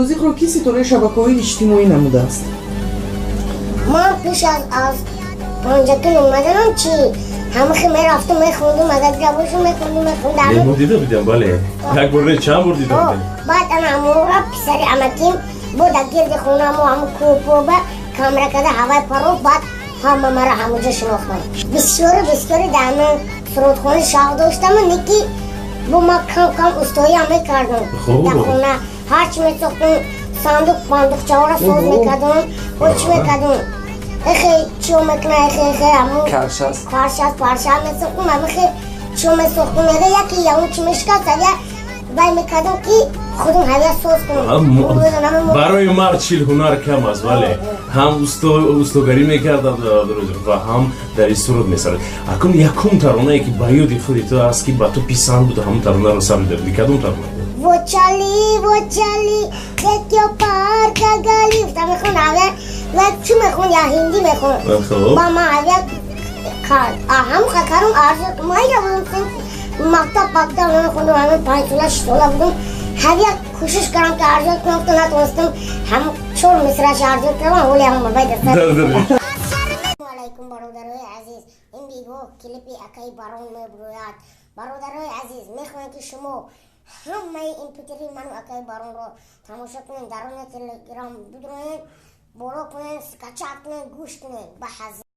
Розиқро кӣ ситораи шабакаҳои иҷтимоӣ намудааст? Ман пеш аз Панҷакент омаданам, чи ҳамахи мерафтум, мехондум, агар габошум, мехондум, мехондам. Мо дида будем, бале, як бор не, чанд бор дида будем. Баъд ана ҳамора писари амаким бо дар гирди хонамо ҳаму кӯпоба камра када ҳавай паров, баъд ҳама мара ҳамуҷо шинохтам. Бисёри бисёри дар ҳамин сурудхона шавқ доштаму, неки бо ма кам кам устоиам мекардам. Дар хона ҳарчи месохтум, сандуқ пандуқчаҳоро соз мекардум, бо чӣ мекардум, эхе чиё мекуна, эхе эхе ҳаму фаршаст фарша месохтум, ҳамихе чиё месохтум, яга яки ягон чи мешикаст, ая вай мекардум, ки худум ҳавя соз кунам. Барои мард 40 ҳунар кам аст, вале ҳам устогарӣ мекард Абдурозиқ ва ҳам дар ин суруд месарад. Акун якум таронае, ки ба ёди худи ту аст, ки ба ту писанд буд, ҳамун таронаро сарида будӣ, кадом тарона буд? Во чали, во чали, декё пар ка гали гуфта мехон. Ҳавя ва чӣ мехон, я ҳиндӣ мехон. Ба ма ҳавя ҳам хакарум арзу майда будум, мактаб пактаб намехондум, ҳамин 5 сола, 6 сола будум. Ҳавя кӯшиш кардам, ки арзу кунам, то натонистам. Ҳам чор мисраш арзу кардам, ҳоли ҳам бабай даста. Алайкум, бародарои азиз, ин бигоҳ клипи акаи Барон мебурӯяд. Бародарои азиз, мехоҳем, ки шумо ҳамаи импутери ману акаи Баронро тамошо кунед, дарони Телеграм бидроед, боло кунед, скачать кунед, гӯш кунед ба ҳаз.